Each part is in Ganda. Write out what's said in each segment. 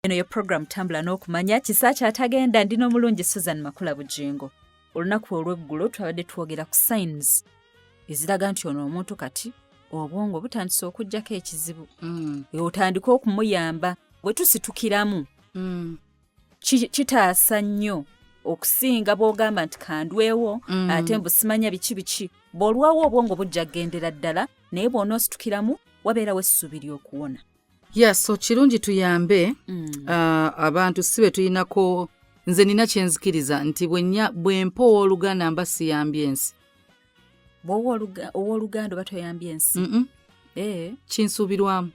Eno ye program Tambula n'Okumanya. Kisa kyatagenda ndi n'omulungi Susan Makula Bugingo. Olunaku olw'eggulo twabadde twogera ku signs eziraga nti ono omuntu kati obwongo butandise okuggyako ekizibu. Otandike okumuyamba bwe tusitukiramu. Kitaasa nnyo okusinga bw'ogamba nti kandwewo ate mbu simanya biki biki. Bw'olwawo obwongo bujja kugendera ddala, naye bw'onoositukiramu wabeerawo essuubi ly'okuwona. Yeah, so kirungi tuyambe abantu si be tulinako. Nze nina kyenzikiriza nti bwe mpa owooluganda mba siyambye ensi. Bw'owa owooluganda oba toyambye ensi? Kinsuubirwamu.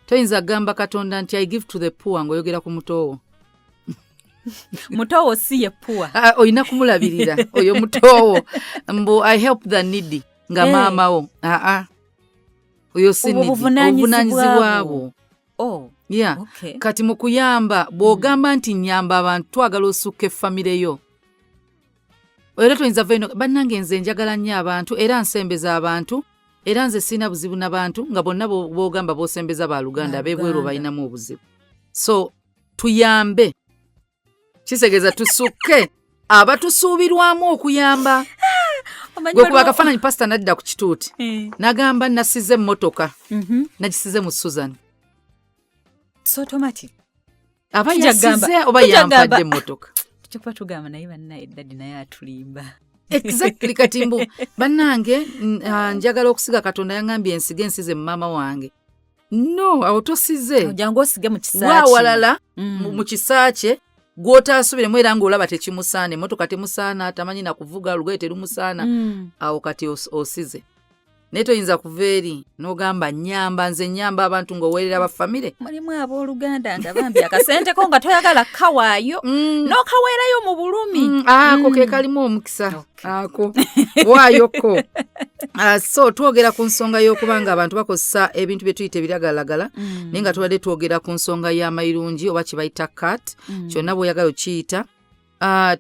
Toyinza kugamba Katonda nti "I give to the poor" ng'oyogera ku mutoowo. Mutoowo si ye poor. Ah, olina kumulabirira oyo mutoowo. Mbu "I help the needy" nga maamawo, aa, oyo si Obwo needy. buvunaanyizibwa Obuvunaanyizibwa bwo. bwo. Oh, Yeah. okay. Kati mu kuyamba, bw'ogamba nti nyamba abantu, twagala osukka effamire yo. Era toyinza va ino, "Bannange, nze njagala nnyo abantu era nsembeza abantu era nze sirina buzibu n'abantu," nga bonna b'ogamba b'osembeza baluganda ab'ebweru Baluganda. balinamu obuzibu. So tuyambe kitegeeza tusukke abatusuubirwamu okuyamba. Omanyi Gwe kuba akafaananyi, pasita nadda ku kituuti n'agamba, "Nasize emmotoka, nagisize mu Susan." So automatic. Aba Tujja yasize oba tujja yampadde emmotoka? Tujja kuba tugamba, "Naye bannaye, daddy naye atulimba." Exactly. Kati mbu, "Bannange, njagala okusiga, Katonda yaŋŋambye ensige, ensize mu maama wange." No, awo tosize. Ojjangu osige mu kisa kye. Waawalala mu kisa kye gw'otaasubiremu era ng'olaba tekimusaana, emmotoka temusaana, tamanyi na kuvuga, olugoye terumusaana. Awo kati osize. Naye toyinza kuva eri n'ogamba, "Nyamba, nze nyamba abantu," ng'oweerera bafamire. Mulimu abooluganda nga bambi akasenteko nga toyagala kawaayo, n'okaweerayo mu bulumi. Ako ke kalimu omukisa. Ako waayoko. So twogera ku nsonga y'okuba nga abantu bakozesa ebintu bye tuyita ebiragalalagala, naye nga tubadde twogera ku nsonga y'amayirungi oba kye bayita kat, kyonna bw'oyagala okiyita.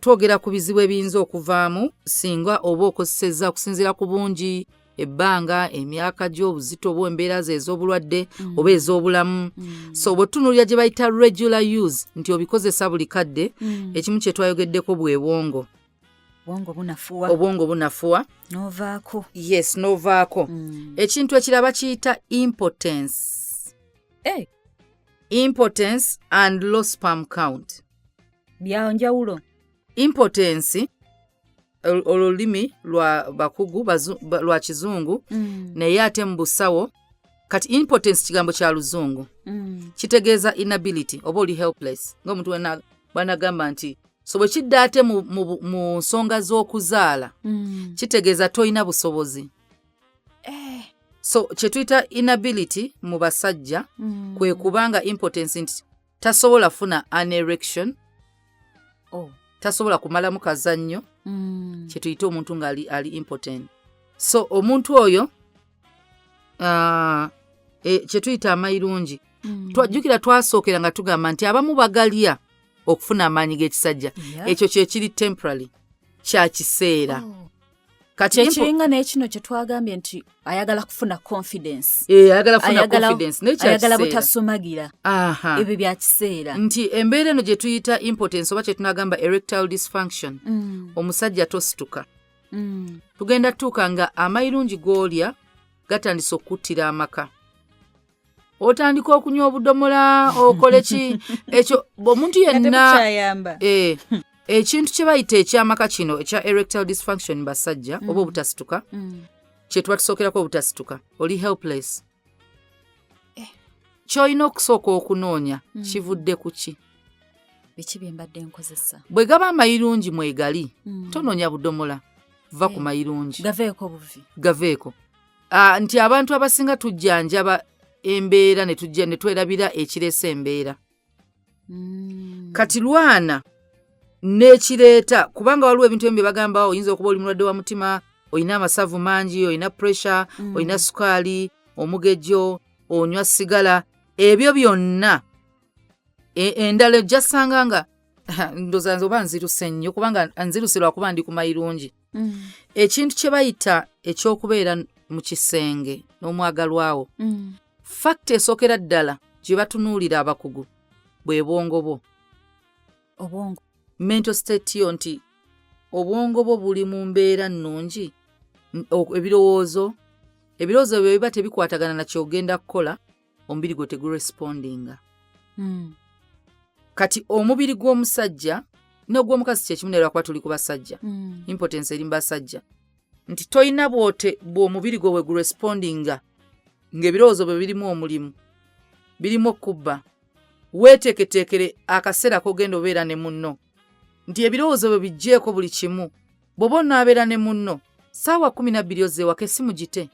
Twogera ku bizibu ebiyinza okuvaamu singa oba okozesezza, okusinziira ku bungi, ebbanga, emyaka gy'obuzito oba embeera ze ez'obulwadde oba ez'obulamu. So bwe tutunuulira gye bayita regular use, nti obikozesa buli kadde, ekimu kye twayogeddeko bwe bwongo. Bwongo bunafuwa. Obwongo bunafuwa. N'ovaako. Yes, n'ovaako. Ekintu ekirala bakiyita impotence. Impotence and low sperm count. Byanjawulo. Impotence olulimi lwa bakugu lwa kizungu, naye ate mu busawo kati impotence kigambo kya luzungu, kitegeeza inability oba oli helpless, ng'omuntu bwanagamba nti. So bwe kidda ate mu nsonga z'okuzaala, kitegeeza tolina busobozi. So kye tuyita inability mu basajja kwe kubanga impotence nti tasobola funa an erection, tasobola kumalamu kazannyo, kye tuyita omuntu ng'ali ali impotent. So omuntu oyo kye tuyita amayirungi, twajjukira twasookera nga tugamba nti abamu bagalya okufuna amaanyi g'ekisajja. Ekyo kyekiri temporary, kya kiseera. Kati Kyekiringa n'ekino kye twagambye nti ayagala kufuna confidence. Eh, ayagala kufuna confidence, naye kya ayagala kiseera. Butasumagira. Ebyo bya kiseera. Nti embeera eno gye tuyita impotence oba kye tunagamba erectile dysfunction, omusajja tosituka. Tugenda tuuka nga amayirungi g'olya gatandise okukuttira amaka, otandika okunywa obudomola, okole ki ekyo omuntu Nga yenna. tebukyayamba. Eh, ekintu kye bayita ekyamaka kino ekya erectile dysfunction basajja oba obutasituka, kye tuba tusookerako obutasituka, oli helpless. Ky'olina okusooka okunoonya, kivudde ku ki? Biki bye mbadde nkozesa? Bwe gaba amayirungi mwegali, tonoonya budomola, va ku mayirungi. Gaveeko buvi. Gaveeko. Ah, nti abantu abasinga tujjanjaba embeera ne tujja ne twerabira ekireesa embeera. Kati lwana n'ekireeta, kubanga waliwo ebintu ebimu bye bagamba, oyinza okuba oli mulwadde wa mutima, olina amasavu mangi, olina pressure, olina sukaali, omugejjo, onywa sigala, ebyo byonna. Endala ojjasanga nga ndoza nze oba nziruse nnyo, kubanga nziruse lwakuba ndi ku mayirungi. Ekintu kye bayita ekyokubeera mu kisenge n'omwagalwawo, fact esookera ddala Gye batunuulira abakugu bwe bwongo bwo. Obwongo. Mental state yo, nti obwongo bwo buli mu mbeera nnungi, ebirowoozo byo biba tebikwatagana na kyogenda kukola, omubiri gwo tegurespondinga. Kati omubiri gw'omusajja n'ogw'omukazi kyekimu, naye lwakuba tuli ku basajja, impotence eri mu basajja, nti toyina bwote bw'omubiri gwo bwe gurespondinga ng'ebirowoozo bwe birimu omulimu, birimu okubba. Weeteeketeekere akaseera k'ogenda obeera ne munno, nti ebirowoozo bwe biggyeeko buli kimu. Bw'oba onaabeera ne munno saawa 12, ozza ewaka, essimu gite,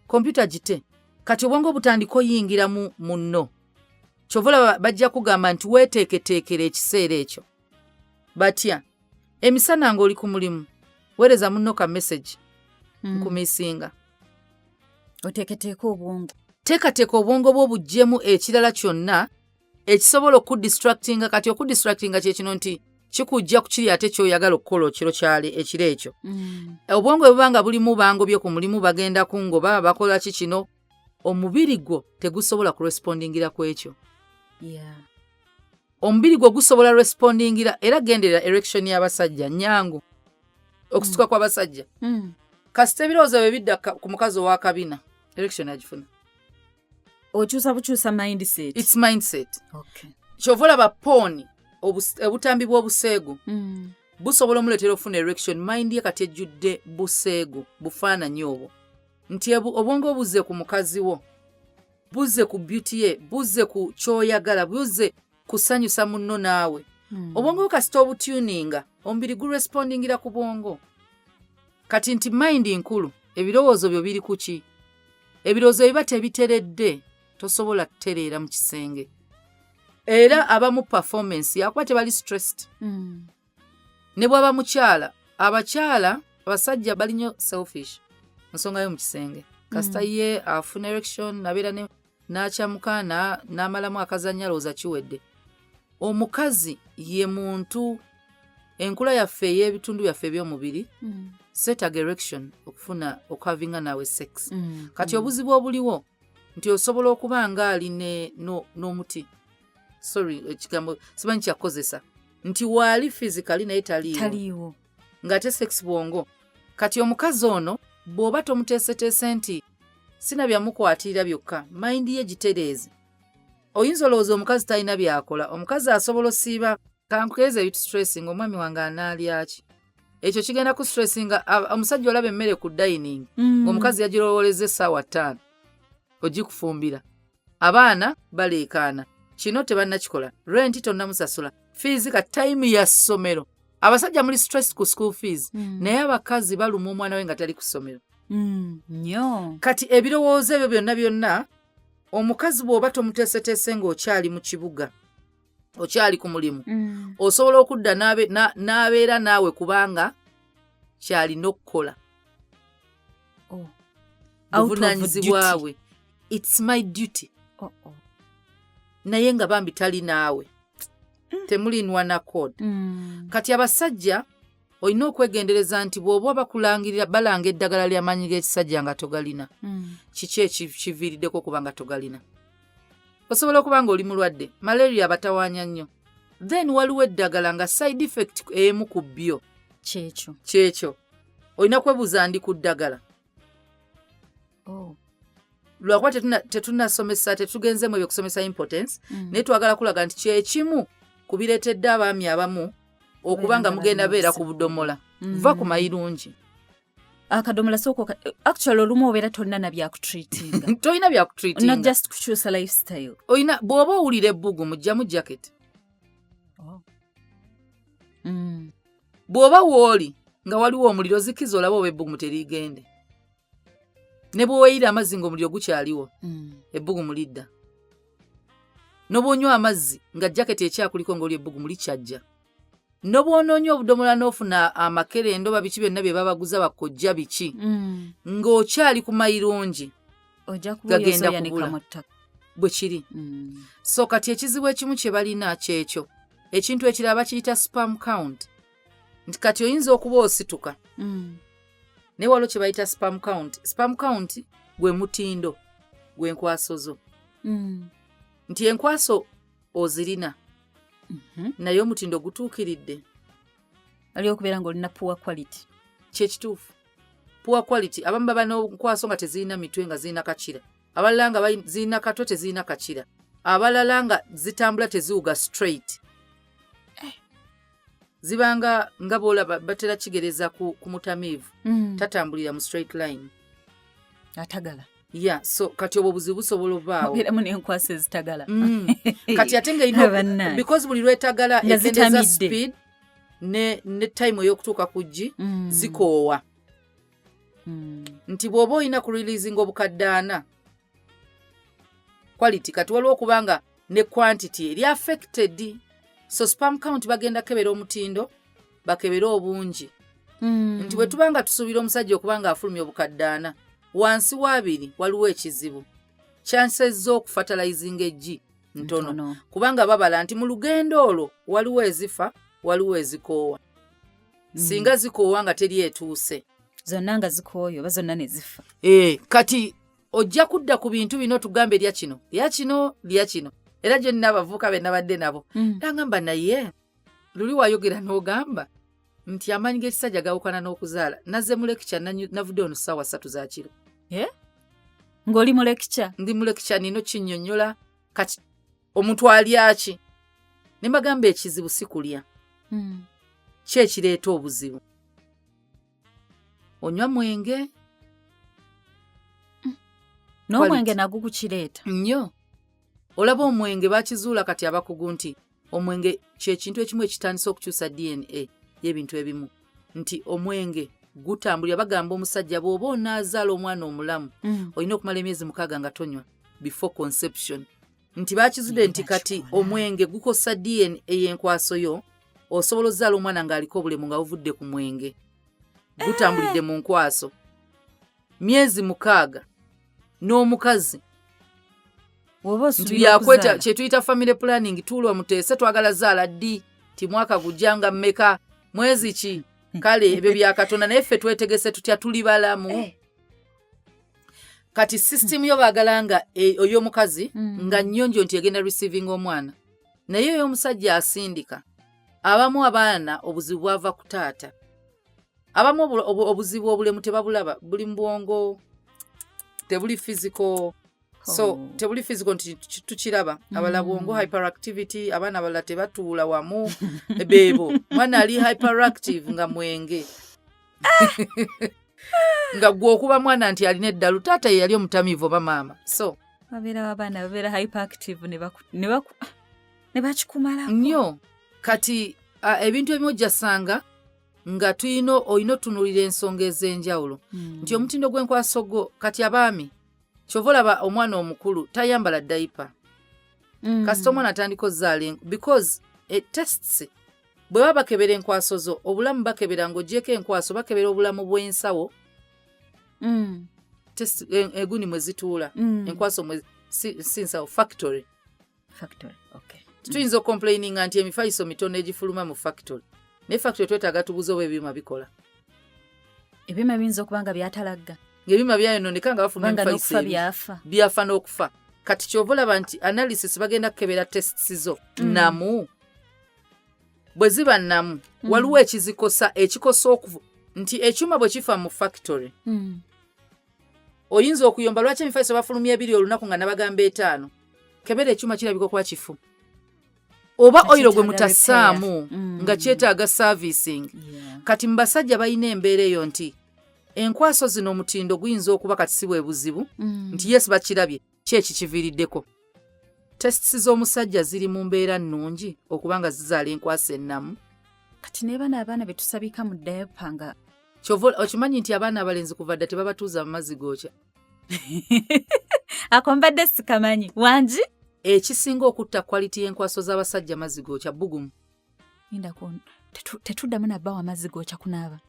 kompyuta gite. Kati obwongo butandika oyingiramu munno. Kyova olaba bajja kugamba nti weeteeketeekere ekiseera ekyo. Batya emisana ng'oli ku mulimu, weereza munno ka message, "Nkumissinga." Oteeketeeka obwongo. Teekateeka obwongo bwo, buggyemu ekirala kyonna ekisobola okudistractinga. Kati okudistractinga kyekino nti kikujja ku kiri ate kyoyagala okukola ekiro kyali ekiro ekyo. Obwongo bwe buba nga bulimu bangobye ku mulimu, bagenda kungoba, bakola ki kino, omubiri gwo tegusobola kurespondingira ku ekyo. Omubiri gwo gusobola respondingira era genderera erection y'abasajja nyangu, okusituka kw'abasajja. Kasita ebirowoozo bye bidda ku mukazi owakabina, erection agifuna. Okyusa bukyusa mindset. It's mindset. Kyova olaba porn, obutambi bw'obuseegu busobola omuleetera okufuna erection. Mind ye kati ejjudde buseegu, bufaananyi obwo, nti obwongo buzze ku mukazi wo, buzze ku beauty ye, buzze ku kyoyagala, buzze kusanyusa munno naawe. Obwongo bwo kasita obutuninga, omubiri gurespondingira ku bwongo. Kati nti mind nkulu. Ebirowoozo byo biri ku ki? Ebirowoozo biba tebiteredde, tosobola kutereera mu kisenge. Era abamu performance yakuba tebali stressed. Ne bwaba mukyala, abakyala, abasajja bali nnyo selfish nsonga yo mu kisenge. Kasita ye afuna erection, nabeera n'akyamuka, n'amalamu akazannya, alowooza kiwedde. Omukazi ye muntu, enkula yaffe ey'ebitundu byaffe eby'omubiri seetaaga erection okufuna okuhavinga naawe sex. Kati obuzibu obuliwo nti osobola okuba nga ali n'omuti, sorry, ekigambo simanyi kyakukozesa, nti waali physically naye taliiwo. Taliiwo. Ng'ate sex bwongo. Kati omukazi ono bw'oba tomuteeseteese nti sinabyamukwatirira byokka, mind ye gitereeze. Oyinza olowooza omukazi talina byakola. Omukazi asobola osiiba kankukeeza ebitu stressing, omwami wange anaalyaki, ekyo kigenda ku stressinga. Omusajja olaba emmere ku dining, ng'omukazi yagirowooleza essaawa 5 ogikufumbira, abaana baleekaana, kino tebannakikola, rent tonnamusasula, fees, ka time ya ssomero. Abasajja muli stress ku school fees, naye abakazi baluma omwana we nga tali ku ssomero. Nnyo. Kati ebirowoozo ebyo byonna byonna, omukazi bw'oba tomuteeseteese ng'okyali mu kibuga, okyali ku mulimu, osobola okudda n'abeera naawe kubanga kyalina okukola. Oh. Out of Buvunaanyizibwa duty. bwe, "It's my duty." Oh. Naye nga bambi tali naawe, temulinwa na code. Kati abasajja olina okwegendereza nti bw'oba bakulangirira, balanga eddagala ly'amaanyi g'ekisajja nga togalina, kiki ekiviiriddeko okuba nga togalina? Osobola okuba nga oli mulwadde malaria, abatawaanya nnyo, then waliwo eddagala nga side effect emu ku byo Kyekyo. Kyekyo. Olina kwebuuza, ndi ku ddagala? Oh. Lwakuba tetunasomesa, tetugenzemu ebyokusomesa impotence, naye twagala kulaga nti kyekimu ku bireetedde abaami abamu okuba nga Beera nga mugenda balina beera ku obuzibu. budomola. Va ku mayirungi. Akadomola sooka actually olumu obeera tolina na byakutreatinga. Tolina Not byakutreatinga. just kukyusa lifestyle. Olina bw'oba owulira ebbugu, mugjamu jacket. Oh. Bw'oba wooli nga waliwo omuliro, zikiza olabe oba ebbugumu terigende. Ne bw'oweyira amazzi ng'omuliro gukyaliwo, ebbugumu lidda. N'obwonywa amazzi nga jaketi ekyakuliko ng'oli, ebbugumu likyajja. N'obwonoonywa obudomola n'ofuna amakerenda oba biki byonna bye babaguza bakojja biki, ng'okyali ku mayirungi, Ojja kuba gagenda oyanika kubula. mu ttaka. Bwe kiri. So kati ekizibu ekimu kye balina kyekyo. Ekintu ekirala bakiyita sperm count, nti kati oyinza okuba osituka, naye waliwo kye bayita sperm count. Sperm count gwe mutindo gw'enkwaso zo. Nti enkwaso ozirina, naye omutindo gutuukiridde. Ali okubeera ng'olina poor quality. Kyekituufu, poor quality. Abamu baba n'enkwaso nga tezirina mitwe, nga zirina kakira, abalala nga zirina katwe, tezirina kakira, abalala nga zitambula teziwuga straight, zibanga nga boolaba batera kigereza ku mutamiivu, tatambulira mu straight line. Atagala. Ya, so kati obwo obuzibu busobola obaawo. Obeeramu n'enkwasa ezitagala. Kati ate nga Bannange. Because buli lwetagala Nga ekendeza zitamidde. speed ne time ey'okutuuka ku ggi, zikoowa. Nti bw'oba olina ku releasing obukadde 40, quality kati waliwo okubanga ne quantity eri affected. So sperm count bagenda kebera omutindo, bakebere obungi, nti bwe tuba nga tusuubira omusajja okuba nga afulumya obukadde 40, wansi w'abiri waliwo ekizibu, chances z'okufertilizinga eggi ntono. Ntono. Kubanga babala nti mu lugendo olwo waliwo ezifa, waliwo ezikoowa. Singa zikoowa nga teri etuuse, zonna nga zikooye oba zonna ne zifa. Kati ojja kudda ku bintu bino, tugambe lya kino, lya kino, lya kino. Era gye nina abavubuka be nabadde nabo, nagamba, naye luli wayogera n'ogamba nti amaanyi g'ekisajja gawukana n'okuzaala. Nazze mu lecture, navudde ono ssaawa 3 za kiro. Ng'oli mu lecture? Ndi mu lecture, nino kinnyonnyola kati omuntu alyaki, ne mbagamba ekizibu si kulya. Ki ekireeta obuzibu? Onywa mwenge? N'omwenge nagwo gukireeta? Nnyo. Olaba omwenge bakizuula kati abakugu nti omwenge kyekintu ekimu ekitandisa okukyusa DNA y'ebintu ebimu, nti omwenge gutambulira. Bagamba omusajja bw'oba onaazaala omwana omulamu, olina okumala emyezi 6 nga tonywa before conception, nti bakizudde nti kati Bakikola. omwenge gukosa DNA y'enkwaso yo. Osobola ozaala omwana ng'aliko obulemu nga buvudde ku mwenge, gutambulidde mu nkwaso myezi 6. N'omukazi Woba nti osuubira byakweta okuzaala. Kyetuyita family planning. Tuulwa muteese, twagala zaala ddi? Ti mwaka gujja nga mmeka, mwezi ki? Kale ebyo bya Katonda, naye ffe twetegese tutya? Tuli balamu? Kati system yo baagala nga ey'omukazi nga nnyonjo nti egenda receiving omwana, naye ey'omusajja asindika. Abamu abaana obuzibu bwava ku taata, abamu obuzibu obulemu tebabulaba, buli mu bwongo, tebuli physical. So tebuli physical nti tukiraba. Abalala bwongo, hyperactivity, abaana abalala tebatuula wamu, beebo mwana ali hyperactive nga mwenge, nga gwe okuba mwana nti alina eddalu, taata ye yali omutamiivu oba maama. So babeerawo abaana babeera hyperactive ne bakikumalako. Nnyo. Kati ebintu ebimu ojjasanga nga tuyina, olina otunuulira ensonga ez'enjawulo, nti omutindo gw'enkwaso gwo. Kati abaami, kyova olaba omwana omukulu tayambala diaper. Kasita omwana atandika ozaala, because tests bwe baba bakebera enkwaso zo, obulamu bakebera ng'ogyeko enkwaso, bakebera obulamu bw'ensawo, test eguni mwe zituula, enkwaso mwe si nsawo, factory. Factory, okay. Tuyinza okucomplaininga nti emifaliso mitono egifuluma mu factory, naye factory twetaaga tubuze oba ebyuma bikola. Ebyuma biyinza okuba nga byatalagga. Ng'ebyuma byayononeka nga bafuluma kubanga emifaliso n'okufa ebi. Byafa. Byafa n'okufa. Kati kyova olaba nti analysis bagenda kukebera tests zo namu, bwe ziba namu, waliwo ekizikosa, ekikosa okuvu nti ekyuma bwe kifa mu factory, oyinza okuyomba lwaki emifaliso bafulumya ebiri olunaku nga nabagamba 5. Kebera ekyuma, kirabika okuba kifu oba Nga oil gwe kyetaaga mutassaamu, repair. Nga kyetaaga servicing. Kati mu basajja balina embeera eyo nti enkwaso zino omutindo guyinza okuba kati si bwe buzibu, nti yes, bakirabye ki ekikiviiriddeko. Tests z'omusajja ziri mu mbeera nnungi okuba nga zizaala enkwasa ennamu. Kati ne bano abaana be tusabika mu diaper nga Kyova okimanyi nti abaana abalenzi kuva dda tebabatuuza mu mazzi gookya. Ako mbadde sikamanyi wangi. Ekisinga okutta quality y'enkwaso z'abasajja mazzi gookya, bbugumu. Lindako, tetuddamu nabbawa amazzi gookya kunaaba.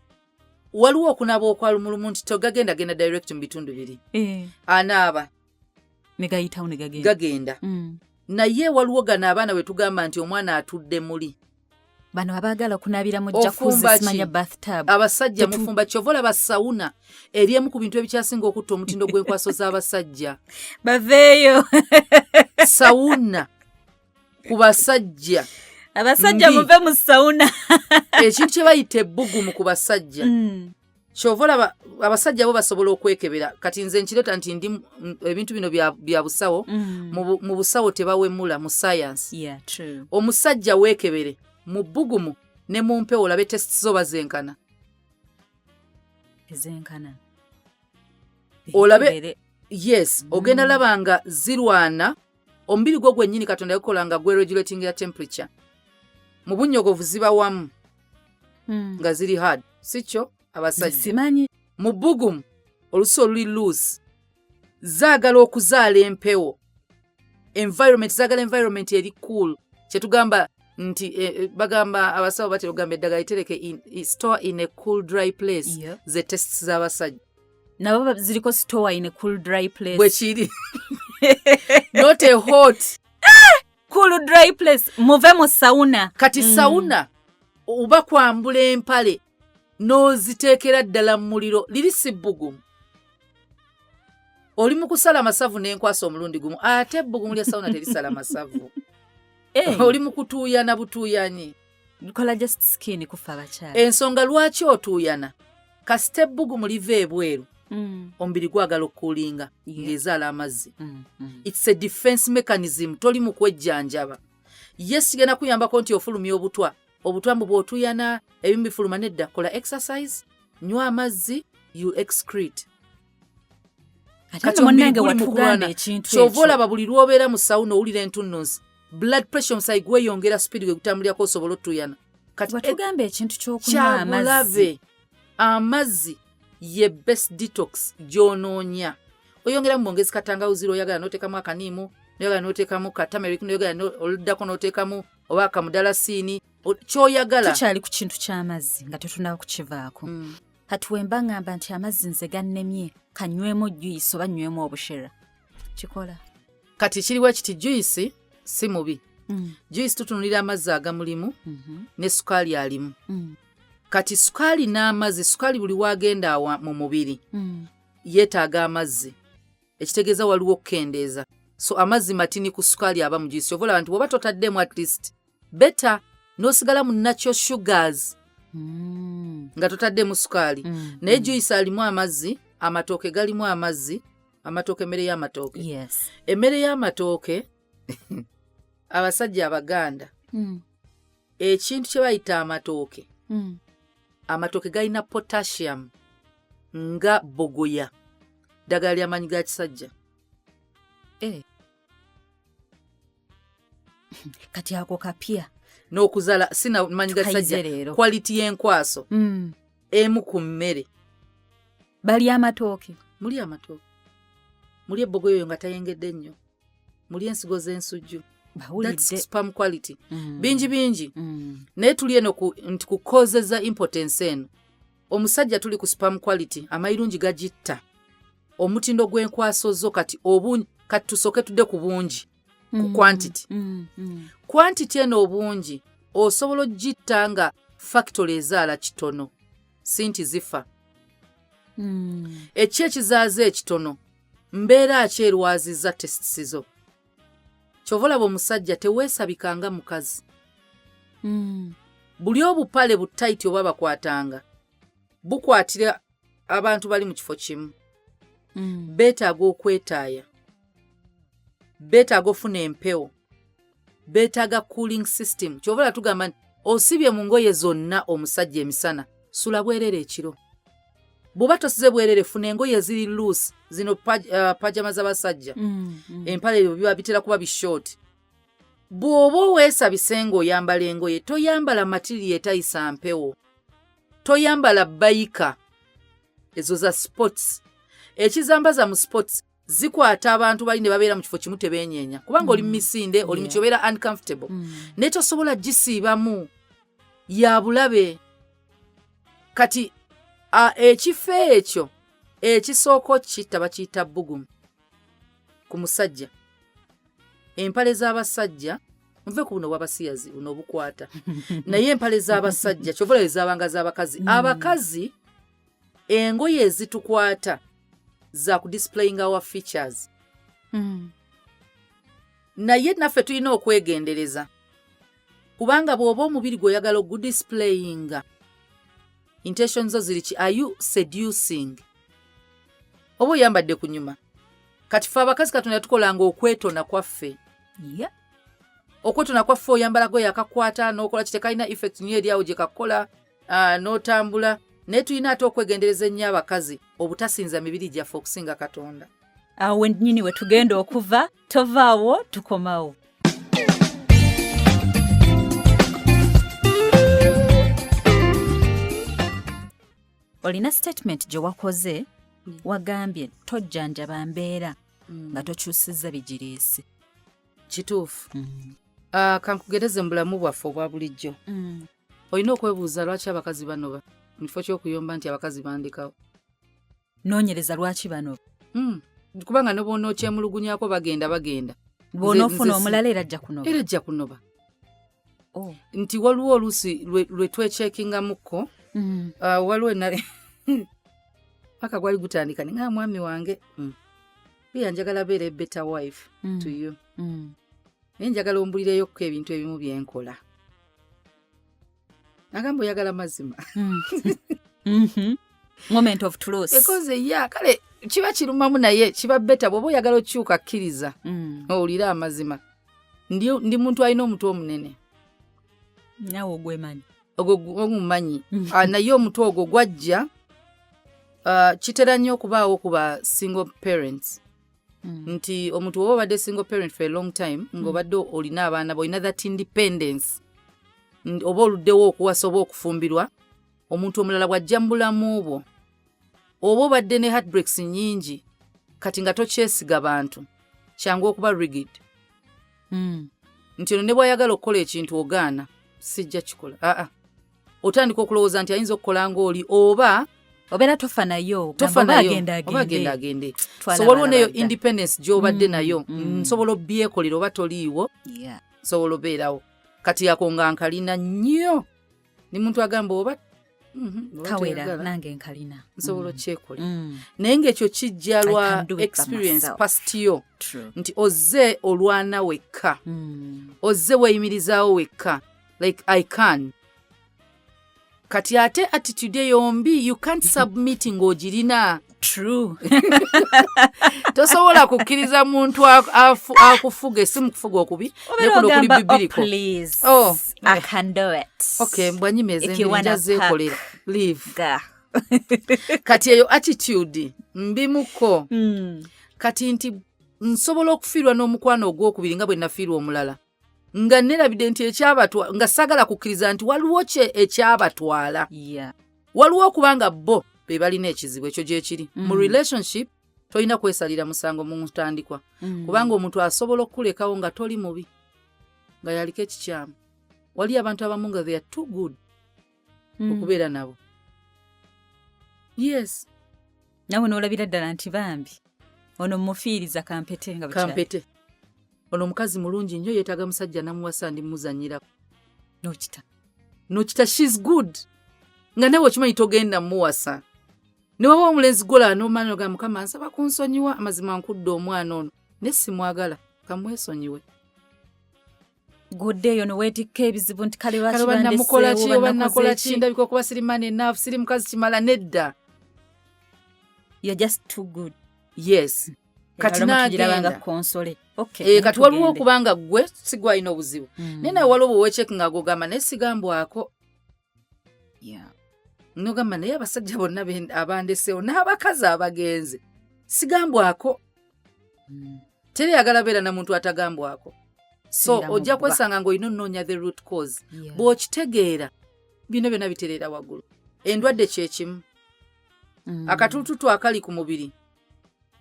Waliwo okunaaba okwalumulumu nti togagenda genda direct mu bitundu biri. Anaaba Ne gayitawo ne gagenda. Gagenda. Naye waliwo gano abaana bwe tugamba nti omwana atudde muli. Bano abaagala okunaabira mu jacuzzi, Ofumba ki? simanya bathtub. Abasajja mufumba, kyova olaba sauna eri emu ku bintu ebikyasinga okutta omutindo gw'enkwaso z'abasajja. Baveeyo. Sauna ku basajja Abasajja mbi. Muve mu sauna. Ekintu kye bayita ebbugumu ku basajja, kyova olaba abasajja bo basobola okwekebera. Kati nze nkireeta nti ndi ebintu bino bya busawo. Mu busawo tebawemula, mu science. Yeah, true. Omusajja weekebere mu bbugumu ne mu mpewo, olabe tests zo bazenkana. Ezenkana. Olabe. Yes, ogenda laba nga zirwana. Omubiri gwo gwennyini Katonda yagukola nga gweregulating ya temperature. Mu bunnyogovu ziba wamu nga ziri hard, si kyo abasajja? Simanyi. Mu bbugumu olusi oluli loose, zaagala okuzaala empewo, environment, zaagala environment eri cool. Kyetugamba nti bagamba abasawo batera okugamba eddagala litereke store in a cool dry place. Ze tests z'abasajja. Nabo ziriko store in a cool dry place. Bwe kiri, not a hot. Cool dry place. Muve mu sauna. Kati sauna oba kwambula empale n'oziteekera ddala mu muliro, liri si bbugumu. Oli mu kusala masavu n'enkwasa omulundi gumu, ate ebbugumu lya sauna terisala masavu. Oli mu kutuuyana butuuyanyi. Kola just skin kufa abakyala. Ensonga lwaki otuuyana, kasita ebbugumu liva ebweru, omubiri gwagala okukuulinga ng'ezaala amazzi. It's a defense mechanism, toli mu kwejjanjaba. Ye sigenda kuyambako nti ofulumya obutwa, obutwa mbu bw'otuuyana ebimu bifuluma. Nedda, kola exercise, nywa amazzi, you excrete. Ate Kati nno omubiri munnange guli mu watugamba kulwana. ekintu Kyova ekyo. olaba buli lw'obeera mu sauna owulira entunnunsi, blood pressure, omusayi gweyongera speed gwe gutambulirako osobola otuyana. Kati Watugamba ekintu ky'okunywa amazzi. Kyabulabe. Amazzi ye best detox gy'onoonya. Oyongeramu bwongezi katangawuzi, oyagala n'oteekamu akaniimu, noyagala n'oteekamu katameric, noyagala oluddako n'oteekamu oba akamudalasiini, ky'oyagala. Tukyali ku kintu ky'amazzi nga tetunaba kukivaako. Kati wemba ŋŋamba nti amazzi nze gannemye, kanywemu juice oba nywemu obushera, kikola? Kati kiriwo kiti, juice si mubi. Juice tutunulira amazzi agamulimu ne sukaali alimu. Kati sukaali n'amazzi, sukaali buli wagenda awa mu mubiri yeetaaga amazzi, ekitegeeza waliwo okukendeeza. So amazzi matini ku sukaali aba mu juice. Ova olaba nti bw'oba totaddemu, at least better n'osigala mu natural sugars nga totaddemu sukaali. Naye juice alimu amazzi, amatooke galimu amazzi, amatooke, emmere y'amatooke. Emmere y'amatooke, abasajja Abaganda, ekintu kye bayita amatooke, amatooke galina potassium nga bogoya, ddagala ly'amaanyi ga kisajja. Eh. Kati ako kapya. N'okuzala sina maanyi ga Tukayize kisajja. Leero. Quality y'enkwaso emu ku mmere. Bali amatooke. Muli amatooke, muli ebbogoya oyo nga tayengedde nnyo, muli ensigo z'ensujju. That's Bawulidde. sperm quality. Bingi bingi. Naye tuli eno nti ku causes za impotence eno, omusajja tuli ku sperm quality, amayirungi gagitta, omutindo gw'enkwaso zo. Kati obungi, kati tusooke tudde ku bungi, ku quantity. Quantity eno, obungi, osobola ogitta nga factory ezaala kitono, si nti zifa. Eki ekizaaza ekitono, mbeera ki erwaziza testes zo? Kyova olaba omusajja teweesabikanga mukazi. Buli obupale bu tight oba bakwatanga bukwatira abantu bali mu kifo kimu. Beetaaga okwetaaya, beetaaga ofuna empewo, beetaaga cooling system. Kyova olaba tugamba nti osibye mu ngoye zonna omusajja emisana, sula bwerere ekiro. Bw'oba tosize bwerere, funa engoye eziri loose, zino pajama z'abasajja. Empale ebyo biba bitera kuba bishooti. Bw'oba weesabise ng'oyambala engoye, toyambala material etayisa mpewo, toyambala biker ezo za sports. Ekizambaza mu sports zikwata abantu bali ne babeera mu kifo kimu, tebeenyeenya, kubanga oli mu misinde, oli mu kyobeera uncomfortable. Naye tosobola gisiibamu, ya bulabe. Kati ekifo ekyo ekisooka okitta bakiyita bbugumu ku musajja. Empale z'abasajja, Nve ku buno obwabasiyazi, buno obukwata, naye empale z'abasajja kyova olaba ezabanga z'abakazi. Abakazi engoye ezitukwata za kudisplaying our features. Naye naffe tulina okwegendereza, kubanga bw'oba omubiri gw'oyagala ogudisplayinga, intention zo ziri ki? Are you seducing oba oyambadde ku nyuma? Kati fe abakazi Katonda yatukolanga okwetona kwaffe. Okwetona kwaffe, oyambala goye akakwata n'okola ki, tekalina effect nyo eri awo gye kakola, n'otambula. Naye tulina ate okwegendereza ennyo abakazi obutasinza mibiri gyaffe okusinga Katonda. Awo wennyini we tugenda okuva, tovaawo, tukomawo. Olina statement gye wakoze, wagambye tojjanjaba mbeera nga tokyusizza bigiriisi. Kituufu. Kankugereze mu bulamu bwaffe obwa bulijjo. Olina okwebuuza lwaki abakazi banoba, mu kifo ky'okuyomba nti abakazi bandikawo. Noonyereza lwaki bano. Kubanga ne bw'onookyemulugunyako, bagenda bagenda. Bw'onoofuna omulala era ajja kunoba. Era ajja kunoba. Oh. Nti waliwo oluusi lwe twecheckingamukko. Waliwo paka gwali gutandika ninga mwami wange, Bia njagala beera a better wife to you, naye njagala ombulireyokko ebintu ebimu byenkola. Agamba, oyagala mazima? Moment of truth. Ekoze ya kale kiba kirumamu, naye kiba better bw'oba oyagala okyuka, kkiriza owulire amazima. Ndi muntu alina omutwe omunene. Nawe ogwemanyi. Ogwo omumanyi. Ah, naye omutwe ogwo gwajja, kitera nnyo okubaawo ku ba single parents, nti omuntu oba obadde single parent for a long time, ng'obadde olina abaana bo, olina that independence, oba oluddewo okuwasa oba okufumbirwa, omuntu omulala bw'ajja mu bulamu bwo, oba obadde ne heartbreaks nnyingi, kati nga tokyesiga bantu, kyangu okuba rigid, nti ono ne bw'ayagala okukola ekintu ogaana, sijja kikola. Aa, otandika okulowooza nti ayinza okukola ng'oli oba obeera tofa nayo. Tofa ogamba oba nayo, agenda oba agenda agende. Agende. Twala So waliwo abalala neyo badda. independence gy'obadde nayo, nsobola obyekolera oba toliiwo, nsobola obeerawo. Kati ako nga nkalina nnyo, ni muntu agamba oba oba kawera toyagala, nange nkalina. Nsobola okyekolera. Naye ng'ekyo kijja I lwa can do it by experience myself. past yo, True. nti ozze olwana wekka, ozze weeyimirizaawo wekka, like I can. Kati ate attitude eyombi, you can't submit ng'ogirina. True. Tosobola kukkiriza muntu akufuga, esi mu kufuga okubi, Obeera naye kuno kuli ogamba, oh, biblical. Please. Oh. I can do it. Okay, mbwanyima If you ezembiri wanna nja zeekolera, leave. Ga. Kati eyo attitude mbimuko. Kati nti nsobola okufiirwa n'omukwano ogwokubiri nga bwe nafiirwa omulala, nga nerabidde nti ekyabatwa, nga saagala kukkiriza nti waliwo kye ekyabatwala. Waliwo okuba nga bo be balina ekizibu ekyo gyekiri mu relationship. Tolina kwesalira musango mu ntandikwa, kubanga omuntu asobola okukulekawo nga toli mubi, nga yaliko ekikyamu. Wali abantu abamu nga they are too good okubeera nabo, yes. Nawe n'olabira ddala nti bambi ono mufiiriza kampete nga bukyali. Kampete, ono omukazi mulungi nnyo, yeetaaga musajja namuwasa, ndi muzanyirako. N'okita. Nokita, she's good, nga nawe okimanyi togenda muwasa. Newaba omulenzi gwolaba nomanya, oga Mukama nsaba kunsonyiwa, amazima nkudde omwana ono naye simwagala, kamwesonyiwe. Gudde eyo neweetikka ebizibu nti kale lwaki Kale oba namukola ki, bandeseewo, oba nakola banakoze ki, ki? Ndabika okuba siri man enough, siri mukazi kimala, nedda. You're just too good. Yes, kati tugirabanga n'agenda. konsole. Okay, Eh, kati waliwo tugende. okubanga ggwe si gwe alina obuzibu, naye nawe waliwo bwe nga gogamba naye sigambwako, nogamba naye abasajja bonna abandeseewo n'abakazi abagenze sigambwako. Teri ayagala beera na muntu atagambwako, so Beera mu ojja bbwa. kwesanga ng'olina onoonya the root cause. Bw'okitegeera, bino byonna bitereera waggulu. Endwadde kyekimu. Akatulututu akali ku mubiri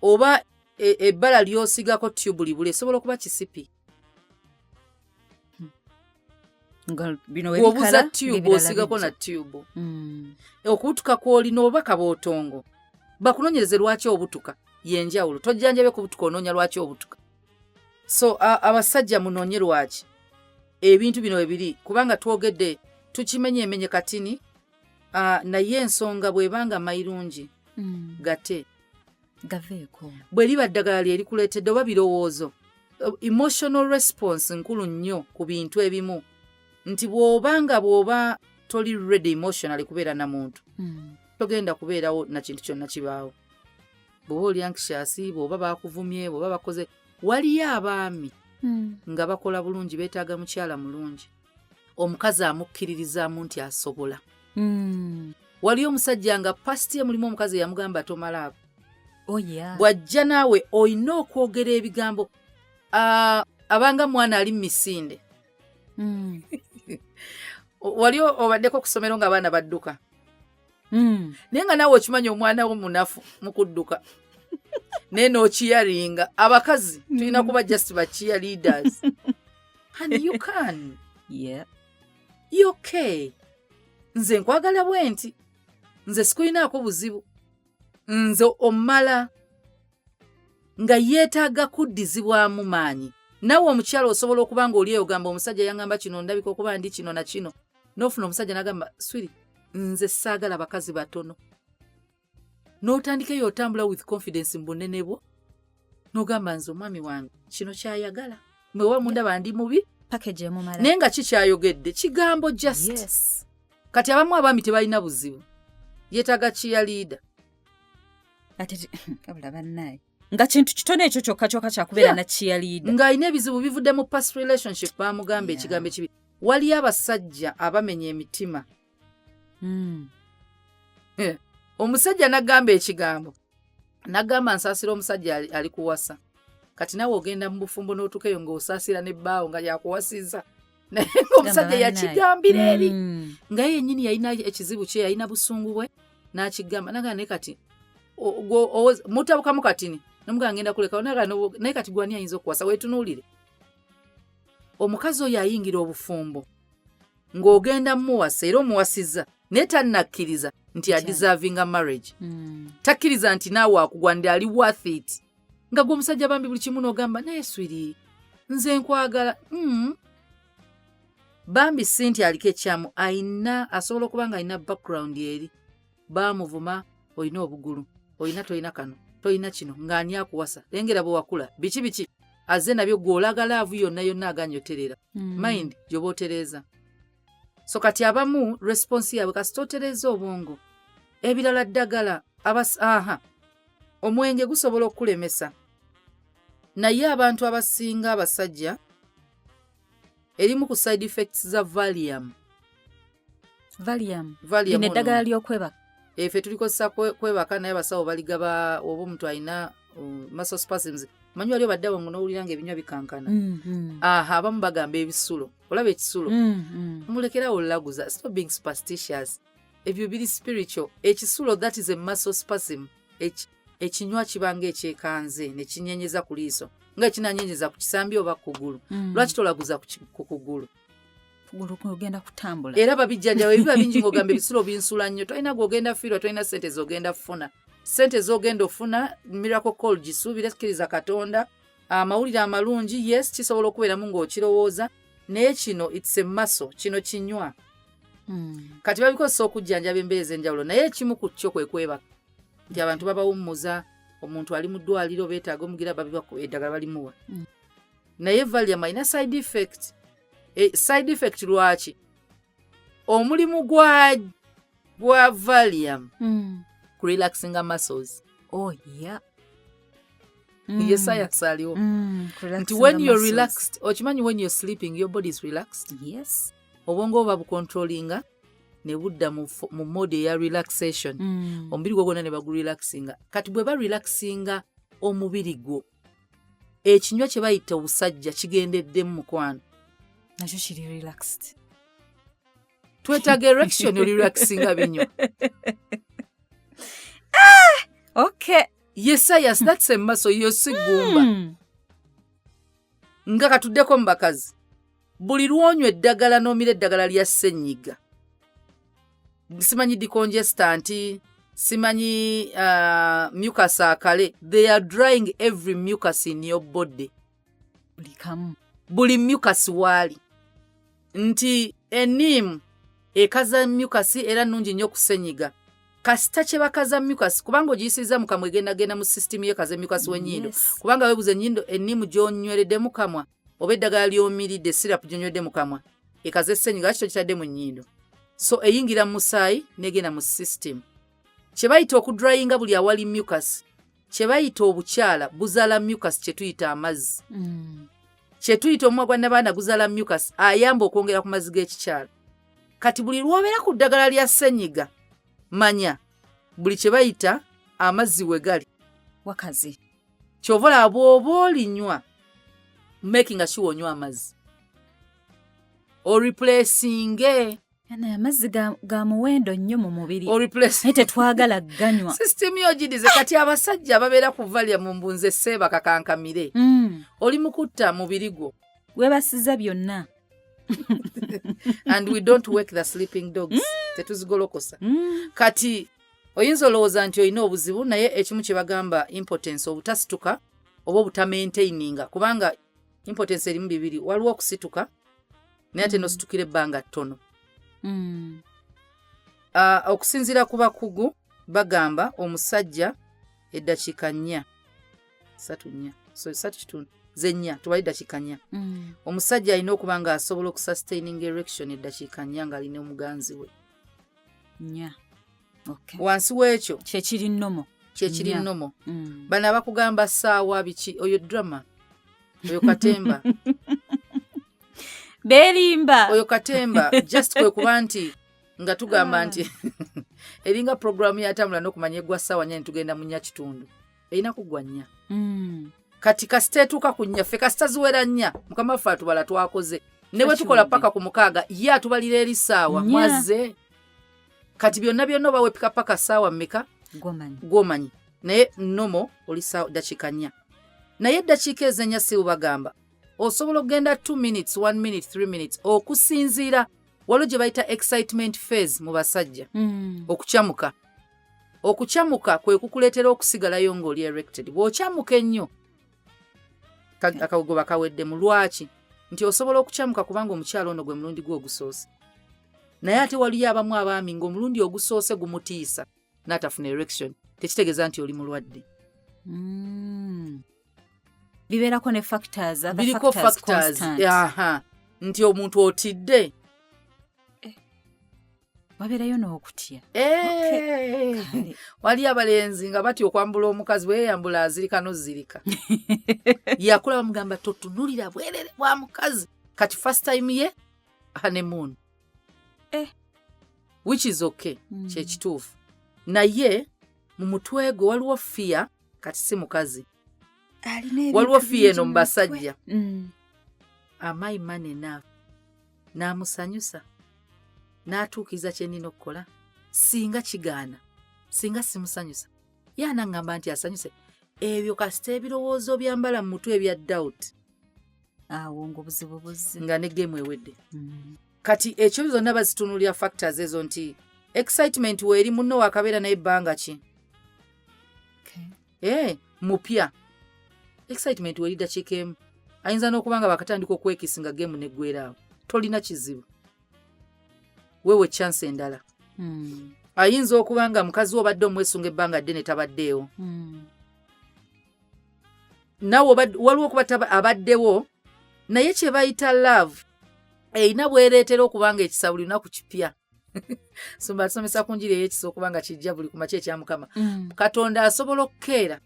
oba ebbala ly'osigako tube libula, esobola okuba kisipi. Nga bino bw'obuza webikala, tube ng'ebirala osigako bijja. Na tube okubutuka kw'olina oba kabootongo, bakunoonyereze lwaki obutuka, yenjawulo. Tojjanjabe kubutuka, onoonya lwaki obutuka. So abasajja munoonye lwaki. Ebintu bino webiri, kubanga twogedde tukimenye emenye katini, naye ensonga bw'ebanga mayirungi gate gaveeko. Bwe liba ddagala lye likuleetedde oba birowoozo, emotional response nkulu nnyo ku bintu ebimu, nti bw'oba nga bw'oba toli ready emotionally kubeera na muntu, togenda kubeerawo na kintu kyonna kibaawo. Bw'oba oli anxious, bw'oba bakuvumye, bw'oba bakoze, waliyo abaami nga bakola bulungi, beetaaga mukyala mulungi, omukazi amukkiririzaamu nti asobola. Waliyo omusajja nga past ye mulimu omukazi eyamugamba tomalaako. Oh, yeah. Bw'ajja naawe olina okwogera ebigambo, abanga mwana ali mu misinde. Wali obaddeko ku ssomero ng'abaana badduka, naye nga naawe okimanyi omwana wo munafu mu kudduka, naye n'okiyaringa. Abakazi tulina kuba just ba cheer leaders, and you can you okay, nze nkwagala bwe nti, nze sikulinaako buzibu, nze omala nga yeetaaga kuddizibwamu maanyi. Naawe omukyala osobola okuba nga oli eyo ogamba, omusajja yaŋŋamba kino, ndabika okuba ndi kino na kino, n'ofuna omusajja n'agamba, "Sweetie, nze saagala bakazi batono," n'otandika eyo otambula with confidence mu bunene bwo, n'ogamba, "Nze omwami wange kino kyayagala, mwewa mundaba ndi mubi." Package emumala. Naye nga kikyayogedde kigambo just. Kati abamu abaami tebalina buzibu, yeetaaga cheerleader. Ate kabula bannaye nga kintu kitono ekyo kyokka kyokka kyakubeera na cheerleader. Ng'alina ebizibu bivudde mu past relationship, bamugamba ekigambo ekibi. Waliyo abasajja abamenya emitima. Omusajja n'agamba ekigambo, n'agamba, "Nsaasira omusajja ali kuwasa." Kati naawe ogenda mu bufumbo n'otuuka eyo ng'osaasira n'ebbaawo nga yakuwasiza, naye ng'omusajja Gamba yakigambira eri, nga ye yennyini yalina ekizibu kye, yalina busungu bwe n'akigamba, nagaa, naye kati mutabukamu katini, nomugamba, "Ngenda kulekawo." Naye kati gwani ayinza okuwasa? Weetunuulire omukazi oyo ayingira obufumbo ng'ogenda mumuwasa era omuwasizza, naye tannakkiriza nti adeservinga marriage. Takkiriza nti naawe akugwanira, ali worth it, nga gwe omusajja bambi buli kimu n'ogamba, "Naye sweetie, nze nkwagala." Bambi si nti aliko ekyamu ayina, asobola okuba nga alina background eri baamuvuma, olina obugulu, olina, tolina kano, tolina kino, ng'ani akuwasa, lengera bwe wakula, biki biki azze nabyo, gwe olaga love yonna yonna aganya oterera. Mind gyoba otereeza. So kati abamu response yaabwe, kasita otereeza obwongo, ebirala ddagala aha, omwenge gusobola okukulemesa, naye abantu abasinga abasajja erimu ku side effects za Valium. Valium? Valium Lino ono. Eddagala ly'okwebaka. Efe tulikozesa kwebaka, naye abasawo baligaba oba omuntu alina muscle spasms. Manyi wali obaddeawo nga n'owulira nga ebinywa bikankana. Aha, abamu bagamba ebisulo, olaba ekisulo. Mulekerawo olaguza, stop being superstitious, ebyo biri spiritual. Ekisulo, that is a muscle spasm. Ekinywa kibanga ekyekanze ne kinyenyeza ku liiso, nga kinanyenyeza ku kisambi oba ku kugulu. Lwaki tolaguza ku kugulu? Kugulu kugenda kutambula. Era babijjanjaba, ebiba bingi ng'ogamba ebisulo binsula nnyo, tolina gwogenda fiirwa, tolina sente zogenda kufuna, sente zogenda ofuna miracle call, gisuubire, kkiriza Katonda, amawulire amalungi. Yes, kisobola okubeeramu ng'okirowooza, naye kino it's a muscle, kino kinywa. Kati babikozesa okujjanjaba embeera ez'enjawulo, naye ekimu ku kyo kwe kwebaka, nti abantu babawummuza, omuntu ali mu ddwaliro beetaaga omugira babiba eddagala balimuwa. Naye Valium alina side effect. Side effect lwaki? Omulimu gwa Valium kurelaxinga muscles. Oh, yeah. Ye science aliwo nti Relaxing when the you're muscles. relaxed, okimanyi when you're sleeping your body is relaxed? Yes. Obwongo buba bucontrollinga ne budda mu mode eya relaxation. Omubiri gwo gwonna ne bagurelaxinga. Kati bwe barelaxinga omubiri gwo, ekinywa kye bayita obusajja kigendeddemu, mukwano. Nakyo kiri relaxed. Twetaaga erection, olirelaxinga binywa. Ye science, that's a muscle, yo si ggumba. Nga katuddeko mu bakazi, buli lwonywa eddagala n'omira eddagala lya ssenyiga, simanyi decongestant, simanyi mucus akale, they are drying every mucus in your body. Buli kamu. Buli mucus waali. Nti eniimu ekaza mucus, era nnungi nnyo okusenyiga. Kasita kye bakaza mucus, kubanga ogiyisiriza mu kamwa, egendagenda mu system yekaza mucus w'ennyindo. Kubanga weebuza ennyindo, enniimu gy'onyweredde mu kamwa oba eddagala ly'omiridde, syrup gy'onyweredde mu kamwa, ekaza essenyiga. Lwaki tokitadde mu nnyindo? So eyingira mu musaayi negenda mu system kye bayita okudryinga buli awali mucus. Kye bayita obukyala buzaala mucus, kye tuyita amazzi, kye tuyita omumwa gwa nabaana guzaala mucus ayamba okwongera ku mazzi g'ekikyala. Kati buli lw'obeera ku ddagala lya ssenyiga, manya buli kye bayita amazzi we gali wakazi. Kyova olaba bw'oba olinywa, making sure onywa amazzi, oreplacinge. Naye amazzi ga muwendo nnyo mu mubiri, oreplace naye tetwagala ganywa. System yo gidize. Kati abasajja ababeera ku Valium, mbunze seebaka kankamire, oli mukutta mubiri gwo. Weebasiza byonna. And we don't wake the sleeping dogs, tetuzigolokosa. Kati oyinza olowooza nti olina obuzibu, naye ekimu kye bagamba impotence, obutasituka oba obutamaintaininga, kubanga impotence erimu bibiri: waliwo okusituka, naye ate nositukira ebbanga ttono. Okusinziira ku bakugu, bagamba omusajja eddakiika 4, 3, 4, so 3.5 zennya, tubale eddakiika 4. Omusajja alina okuba nga asobola okusustaining erection eddakiika 4 ng'alina omuganzi we. 4, okay. Wansi w'ekyo kyekiri normal. Kyekiri 4. Normal. Bano abakugamba saawa biki, oyo drama, oyo katemba. Beerimba. Oyo katemba, just kwe kuba nti nga tugamba nti eringa programu yatambula n'okumanya eggwa ssaawa 4, netugenda mu 4.5, erina kuggwa 4. Kati kasita etuuka ku 4, ffe kasita ziwera 4, mukama waffe atubala twakoze, ne bwe tukola Takiwedde. paka ku 6, ye atubalira eri ssaawa 4. Mwazze kati byonna byonna oba wepika paka ssaawa mmeka? Gwomanyi. Gwomanyi. Naye normal oli dakiika 4, naye eddakiika ezennya si bubagamba osobola okugenda 2 minutes, 1 minute, 3 minutes, okusinziira waliwo gye bayita excitement phase mu basajja. Okukyamuka, okukyamuka kwe kukuleetera okusigalayo ng'oli erected. Bw'okyamuka ennyo, akagoba kaweddemu. Lwaki nti osobola okukyamuka? Kubanga omukyalo ono gwe mulundi gwe ogusoose, naye ate waliyo abamu abaami ng'omulundi ogusoose gumutiisa n'atafuna erection. Tekitegeeza nti oli mulwadde. Bibeerako ne factors, other Biriko factors, factors. Constant. Aha, nti omuntu otidde. Wabeerayo n'okutya. Eh, Kale. Wali abalenzi nga batya okwambula omukazi, bweyeyambula azirika nozirika, yakula bamugamba totunulira bwerere bwa mukazi. Kati first time ye honeymoon, which is okay, kyekituufu, naye mu mutwe gwe waliwo fear. Kati si mukazi, Alina ebintu waliwo fear bingi eno mu mu mutwe. basajja. Am I man enough? N'amusanyusa n'atuukiriza kye nnina okukola? Singa kigaana, singa simusanyusa, ye anaŋŋamba nti asanyuse? Ebyo kasita ebirowoozo byambala mu mutwe ebya doubt, Awo ng'obuzibu buzze. Nga ne game ewedde. Kati ekyo zonna bazitunuulira factors ezo nti excitement weeri, munno wakabeera naye ebbanga ki? Eh, mupya, excitement weeri dakiika emu, ayinza n'okuba nga bakatandika okwekisinga, game neggwera awo, tolina kizibu, weewe chance endala. Ayinza okuba nga mukazi we obadde omwesunga ebbanga ddene, tabaddeewo. Nawe waliwo okuba abaddewo, naye kye bayita love erina bwereetera okuba nga ekisa buli lunaku kipya. Sumba atusomesa ku njiri ey'ekisa okuba nga kijja buli ku makya ekya Mukama. Katonda asobola okukeera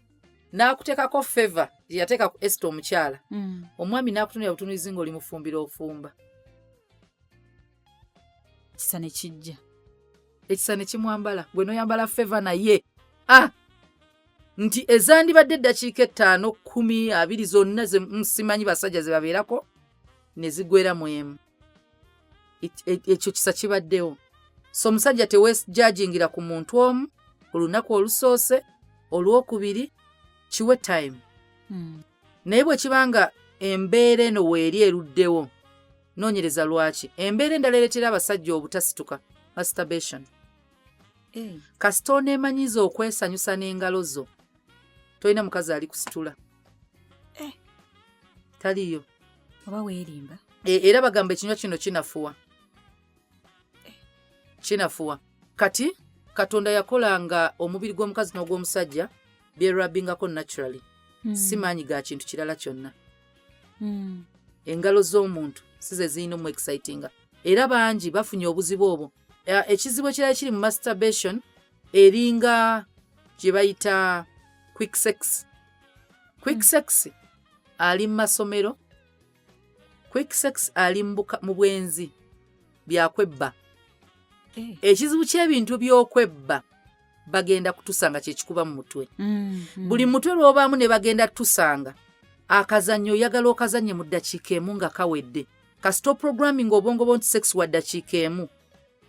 n'akuteekako favor gye yateeka ku Esita omukyala, omwami n'akutunulira butunulizi ng'oli mufumbiro ofumba. Kisa ne kijja. Ekisa ne kimwambala, gwe noyambala favor, naye ah, nti ezandibadde eddakiika 5, 10, 20 zonna ze simanyi basajja ze babeerako ne zigwera mu emu. Ekyo kisa kibaddewo. So omusajja tewejajingira ku muntu omu olunaku olusoose, olwokubiri, kiwe time. Naye bwe kiba nga embeera eno weeri eruddewo, noonyereza lwaki. Embeera endala ereetera abasajja obutasituka, masturbation. Kasita oneemanyiza okwesanyusa n'engalo zo, tolina mukazi ali kusitula. Taliyo. Oba weerimba. Era bagamba ekinywa kino kinafuwa, kinafuwa. Kati Katonda yakolanga omubiri gw'omukazi n'ogw'omusajja byerabingako naturally, si maanyi ga kintu kirala kyonna. Engalo z'omuntu si ze zirina omu excitinga, era bangi bafunye obuzibu obwo. Ekizibu ekirala kiri mu masturbation eringa gye bayita quick sex. Quick sex ali mu masomero, quick sex ali mu bwenzi, byakwebba. Ekizibu ky'ebintu by'okwebba, bagenda kutusanga kyekikuba mu mutwe. Buli mutwe lw'obaamu ne bagenda tusanga akazannyo, oyagala okazannye mu ddakiika emu nga kawedde. Kasita programming obwongo bwo nti sex wa ddakiika emu,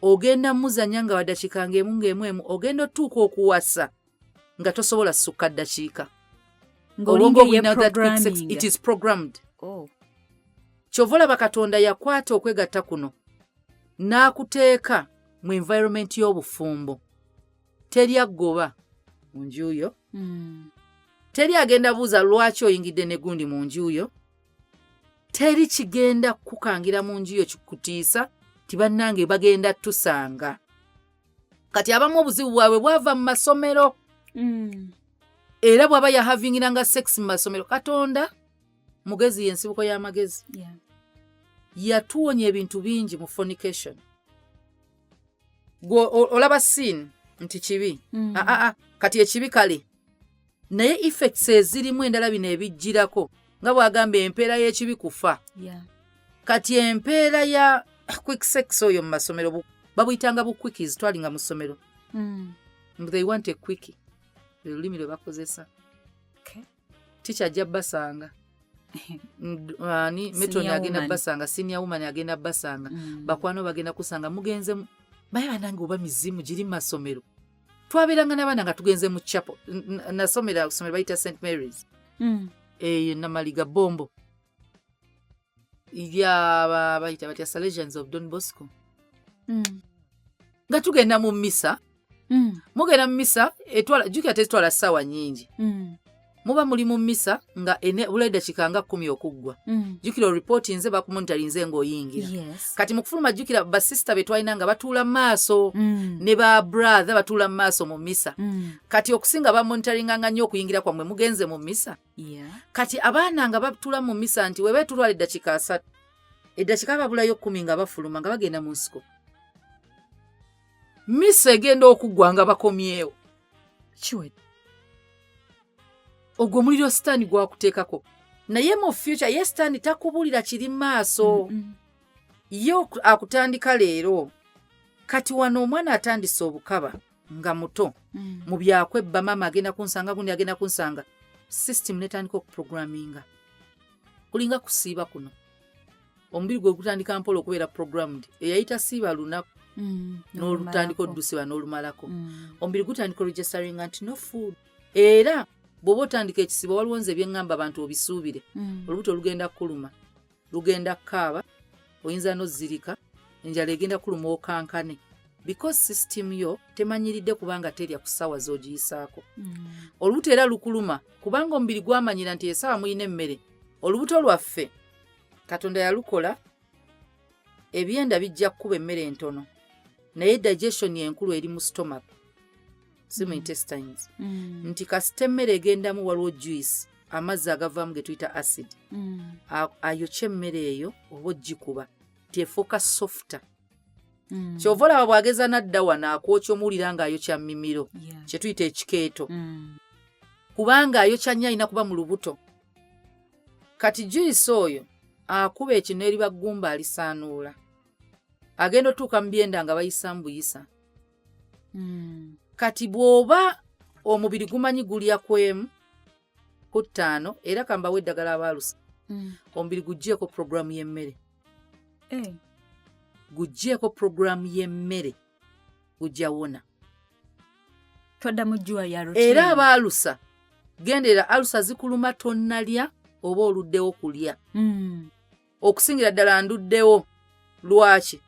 ogenda muzannya nga wa ddakiika ng'emu ng'emu emu, ogenda otuuka okuwasa nga tosobola sukka ddakiika. Ng'olinga Obwongo bulina that quick sex, eyeprogramminga. it is programmed. Oh. Kyova olaba Katonda yakwata okwegatta kuno n'akuteeka mu environment y'obufumbo. Teri aggoba mu nju yo, teri agenda buuza lwaki oyingidde ne gundi mu nju yo, teri kigenda kukukangira mu nju yo kikutiisa ti bannange bagenda tusanga. Kati abamu obuzibu bwabwe bwava mu masomero, era bw'aba yahavingiranga sex mu masomero. Katonda mugezi, y'ensibuko y'amagezi. Yatuwonya ebintu bingi mu fornication. Gwe olaba sin nti kibi. Ah, ah, ah. Kati ekibi kale, naye effects ezirimu endala, bino ebijjirako nga bw'agamba empeera y'ekibi kufa. Kati empeera ya quick sex oyo mu masomero babuyitanga bu quickies. Twalinga mu ssomero, they want a quickie, olulimi lwe bakozesa. Teacher ajja basanga, ani, matron Senior agenda woman. basanga, senior woman agenda basanga, bakwano bagenda kusanga mugenze baye banange oba mizimu giri mu masomero. Twabeeranga n'abaana nga tugenze mu chapel. Nasomera somero bayita St Mary's, eyo Namaliga Bombo, lyaba bayita batya, Salesians of Don Bosco. Nga tugenda mu misa, mugenda mu misa etwala, jjukira tetwala ssaawa nnyingi. Muba muli mu misa nga bula eddakiika nga 10 okuggwa. Jjukira oripooti nze bakumonitarinze ng'oyingira. Kati mu kufuluma, jjukira basisita be twalina nga batuula mu maaso, ne ba brother batuula mu maaso mu misa. Kati okusinga bamonitaringanga nnyo okuyingira kwammwe mugenze mu misa. Kati abaana nga batuula mu misa nti weba etulwala eddakiika 30, eddakiika babulayo 10 nga bafuluma nga bagenda mu nsiko. Misa egenda okuggwa nga bakomyewo. Kiwedde. Ogwo omuliro sitaani gwakuteekako, naye mu future ye sitaani takubulira kiri maaso. Ye akutandika leero. Kati wano omwana atandise obukaba nga muto, mu byakwebba, maama agenda kunsanga, gundi agenda kunsanga, system netandika okuprogramminga. Kulinga kusiiba kuno, omubiri gwe gutandika mpola okubeera programmed. Eyayita siiba lunaku, n'olutandika oddusiba n'olumalako. Omubiri gutandika oregisteringa nti no food. Era bw'oba otandika ekisibo, waliwo nze byeŋŋamba abantu obisuubire. Olubuto lugenda kukuluma, lugenda kukaaba, oyinza n'ozzirika, enjala egenda kuluma okankane, because system yo temanyiridde kubanga terya ku ssaawa z'ogiyisaako. Olubuto era lukuluma kubanga omubiri gwamanyira nti essaawa muyina emmere. Olubuto lwaffe Katonda yalukola, ebyenda bijja kukuba emmere entono, naye digestion enkulu eri mu stomach, si mu intestines. Nti kasita emmere egendamu, waliwo juice, amazzi agavaamu ge tuyita acid, ayokya emmere eyo oba ogikuba nti efuuka softer. Kyova olaba bw'ageza nadda wano akwokya, omuwulira ng'ayokya mimiro, kye tuyita ekikeeto, kubanga ayokya nnyo, alina kuba mu lubuto. Kati juice oyo akuba ekino eriba ggumba alisaanuula, agenda otuuka mu byenda nga bayisaamu buyisa. Kati bw'oba omubiri gumanyi gulya kwemu ku ttaano, era kambawo eddagala abaalusa, omubiri guggyeko puroguramu y'emmere. Guggyeko puroguramu y'emmere, gujja wona. Twadda mu jjuwa ya routine. Era abaalusa, genderera alusa zikuluma tonnalya oba oluddewo kulya. Okusingira ddala nduddewo. Lwaki?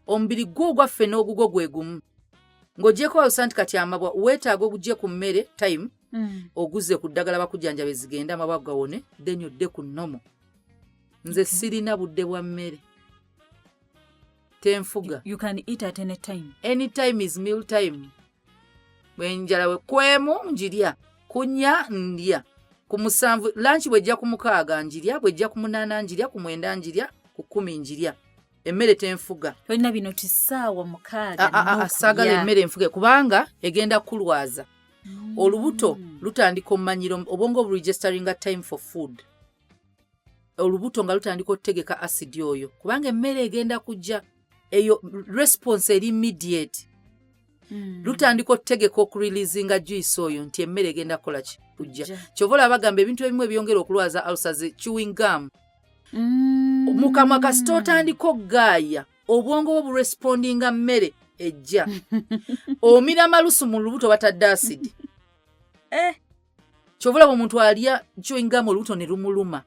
Omubiri gwo ogwaffe n'ogugwo gwe gumu. Ng'ogyeko alusa nti kati amabwa weetaaga ogugye ku mmere time, oguze ku ddagala bakujjanjaba ezigenda amabwa gawone, then odde ku normal. Nze sirina budde bwa mmere, tenfuga. You can eat at any time. Anytime is meal time. Bwenjala we kwemu njirya, kunya ndya, ku 7 lunch bwejja, ku 6 njirya, bwejja ku 8 njirya, ku 9 njirya, ku 10 njirya. Emmere tenfuga. Tolina bino ti ssaawa 6. Ah, ah, ah, saagala emmere enfuge kubanga egenda kulwaza. Olubuto lutandika omumanyiro, obwongo buregisteringa time for food. Olubuto nga lutandika okutegeka acid oyo, kubanga emmere egenda kujja, eyo response eri immediate. Lutandika okutegeka okureleasinga juice oyo nti emmere egenda kukola ki? Kujja. Kujja. Kyova olaba bagamba ebintu ebimu ebyongera okulwaza ulcers, chewing gum. Mukamwa kasita otandika okugaaya, obwongo bwo burespondinga mmere ejja. Omira malusu mu lubuto, batadde acid. Kyova olaba omuntu alya chewing gum, olubuto ne lumuluma.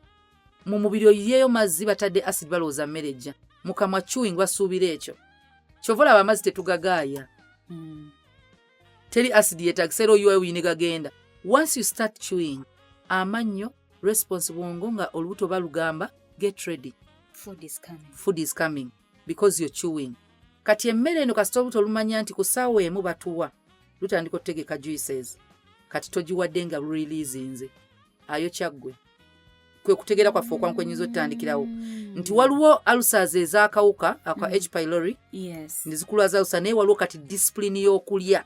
Mu mubiri oyiyeeyo mazzi, batadde acid, balowooza mmere ejja. Mukamwa chewing basuubira ekyo. Kyova olaba amazzi tetugagaaya. Teri acid yetagisa, era oyiwayo wine gagenda. Once you start chewing, amannyo response, bwongo nga olubuto balugamba, "Get ready." Food is coming. Food is coming because you're chewing. Kati emmere eno kasita olubuto olumanya nti ku ssaawa 1 batuwa, lutandika okutegeka juices. Kati togiwadde nga lureleasinze ayo kyaggwe. Kwe kutegeera kwaffe okwankwenyinza otutandikirawo nti waliwo ulcers ez'akawuka aka H pylori nezikulwaza ulcer, naye waliwo kati discipline y'okulya.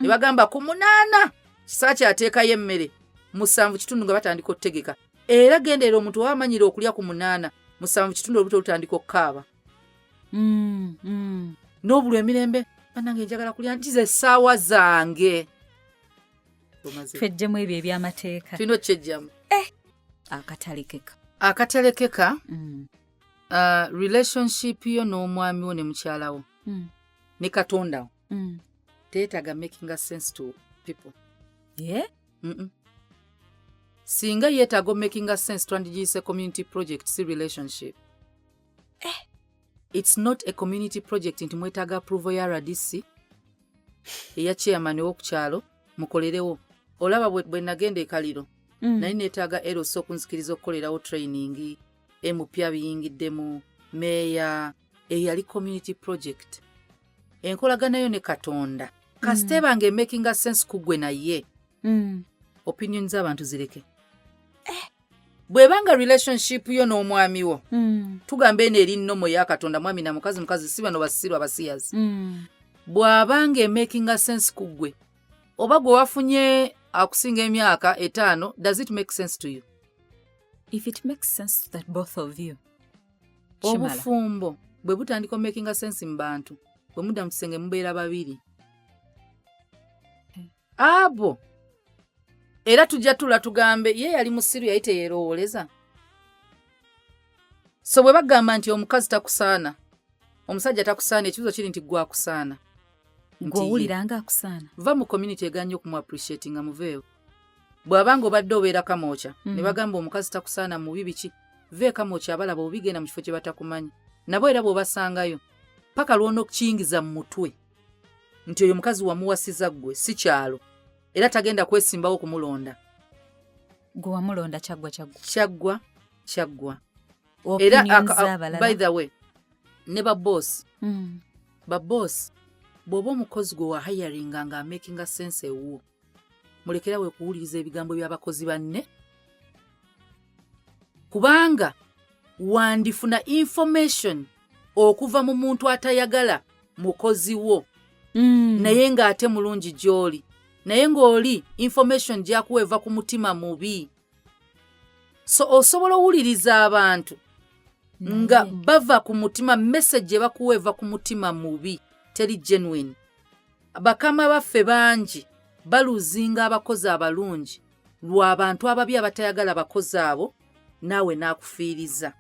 Ne bagamba ku 8 kisa kyateekayo emmere, 7:15 nga batandika okutegeka. Era genderera omuntu oba amanyire okulya ku 8, 7:15 olubuto lutandika okukaaba. N'obulwa emirembe, bannange njagala kulya, nti ze essaawa zange. Omaze. Twejjemu ebyo ebyamateeka. Tulina okukyejjamu. Akatalekeka. Akatalekeka. Relationship yo n'omwami wo ne mukyala wo ne Katonda wo teetaaga making a sense to people. Singa yeetaaga making a sense, twandigiyise community project, si relationship. It's not a community project nti mwetaaga approval ya RDC, eya chairman w'okukyalo, mukolerewo. Olaba bwe nagenda e Kaliro, naye neetaaga LC okunzikiriza okukolerawo training, MP abiyingiddemu, meeya. Eyali community project. Enkolaganayo ne Katonda kasita ebanga emakinga sense ku ggwe naye, opinion z'abantu zireke. Bw'ebanga relationship yo n'omwami wo, tugamba eno eri nnomo ya Katonda, mwami na mukazi, mukazi si bano basiru abasiyazi. Bw'abanga emakinga sense ku ggwe, oba gwe wafunye akusinga emyaka 5, does it make sense to you? If it makes sense to that both of you, kimala. Obufumbo bwe butandika omakinga sense mu bantu, bwe mudda mu kisenge mubeera babiri abo, era tujja tula tugambe ye yali musiru, yali teyeerowooleza. So bwe bagamba nti omukazi takusaana, omusajja takusaana, ekibuzo kiri nti gwakusaana? Nti ye. Gw'owulira nga akusaana. Va mu community eganye okumu appreciating nga muveewo. Bw'abanga obadde obeera Kamwokya ne bagamba omukazi takusaana, mubi, biki, va eKamwokya. Abalaba obubi, genda mu kifo kye batakumanyi nabo, era bw'obasangayo paka lwona okukiyingiza mu mutwe nti oyo mukazi wamuwasiza ggwe, si kyalo, era tagenda kwesimbawo okumulonda. Gwe wamulonda, kyaggwa kyaggwa. Kyaggwa kyaggwa. Era Opinions z'abalala. By the way, ne baboss, baboss, bw'oba omukozi gwe wahiringa nga amakinga sense ewuwo, mulekerawe okuwuliriza ebigambo by'abakozi banne, kubanga wandifuna information okuva mu muntu atayagala mukozi wo, naye ng'ate mulungi gy'oli, naye ng'oli information gy'akuwa eva ku mutima mubi. So osobola owuliriza abantu nga bava ku mutima, message gye bakuwa eva ku mutima mubi, teri genuine. Bakama baffe bangi baluzinga abakozi abalungi lw'abantu ababi abatayagala bakozi abo, naawe n'akufiiriza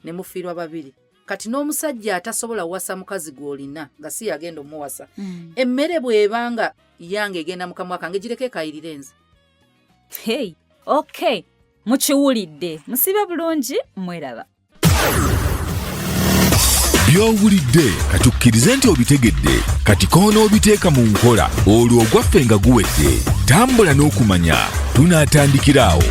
ne mufiirwa babiri. Kati n'omusajja atasobola wasa mukazi gw'olina nga si yagenda omuwasa, emmere bw'ebanga yange egenda mu kamwa kange, gireke ekayirire nze. Hey, okay, mukiwulidde, musibe bulungi, mweraba. By'owulidde katukkirize nti obitegedde. Kati koona obiteeka mu nkola, olwo ogwaffe nga guwedde. Tambula n'okumanya tunaatandikira awo.